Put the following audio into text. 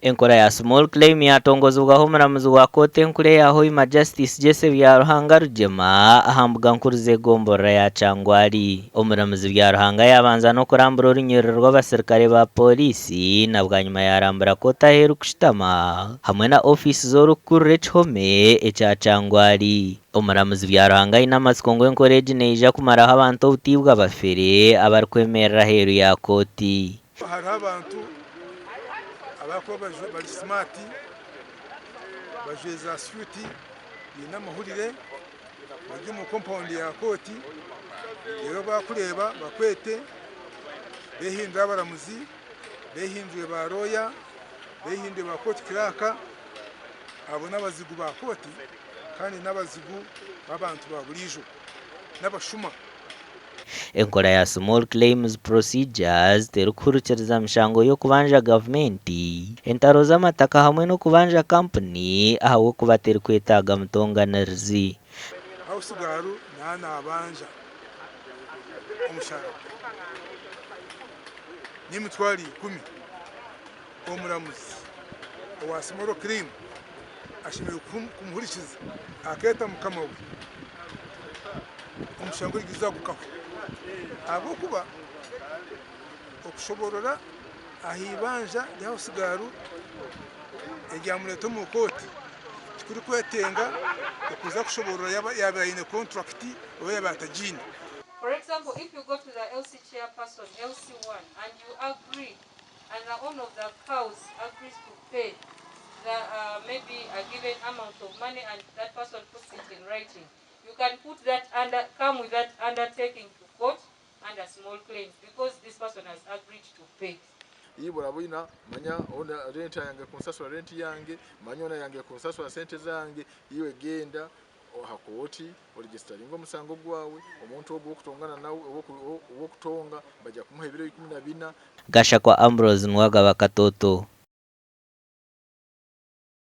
Enkora ya Small Claim yatongozibwaho omuramuzi wa kooti enkuru eya Hoima Justice Jesse Byaruhanga Rugyema aha mbuga nkuru z'egomborora ya Kyangwali. Omuramuzi Byaruhanga yabanza n'okurambura orunyiriri rw'abasirikare ba pooriisi na bwanyima yarambura kooti ahu erikushutama hamwe na ofiisi z'orikukurira ekihome ekya Kyangwali. Omuramuzi Byaruhanga aine amatsiko ngu enkora egi neija kumaraho abantu obutiibwa abafere abarikwemerera aheeru ya kooti. Hariho abantu abarikuba bari simaati bajwaire za syuti baine amahurire bari omu kompawundi ya kooti reero baakureeba bakwete beehindure abaramuzi, beehindure baarooya, beehindure ba kooti kiraaka. Abo n'abazigu ba kooti kandi n'abazigu b'abantu ba buriijo, n'abashuma. Enkora ya Small Claims Procedures terikuhurikiriza mishango y'okubanja gavumenti, entaro z'amataka hamwe n'okubanja kampuni ahabw'okuba terikwetaaga mutonganirizi. House girl naaba nabanja omusharaba n'emitwaro ikumi, omuramuzi owa Small Claim ashemereire kumuhurikiza akeeta mukama we omushango nigwija gukahwa ahabw'okuba okushoboorora aha ibanja rya house girl eryamureeta omu kooti tikurikwetenga okuza kushoboorora yaaba aine kontrakiti oba yaaba atagiine. For example, if you go to the LC chairperson, LC1, and you agree and the owner of the cows agrees to pay the uh, maybe a given amount of money and that person puts it in writing, you can put that under, come with that undertaking to court under small claims because this person has agreed to pay. Ibura bwina manya ona rent yange kunsasura rent yange manya ona yange kunsasura sente zange iwe genda aha kooti oregisteringe omusango gwawe omuntu ogwo ow'okutongana nawe ow'okutonga baija kumuha ebiro 14. Gashakwa Ambrose Nuwagaba Katoto.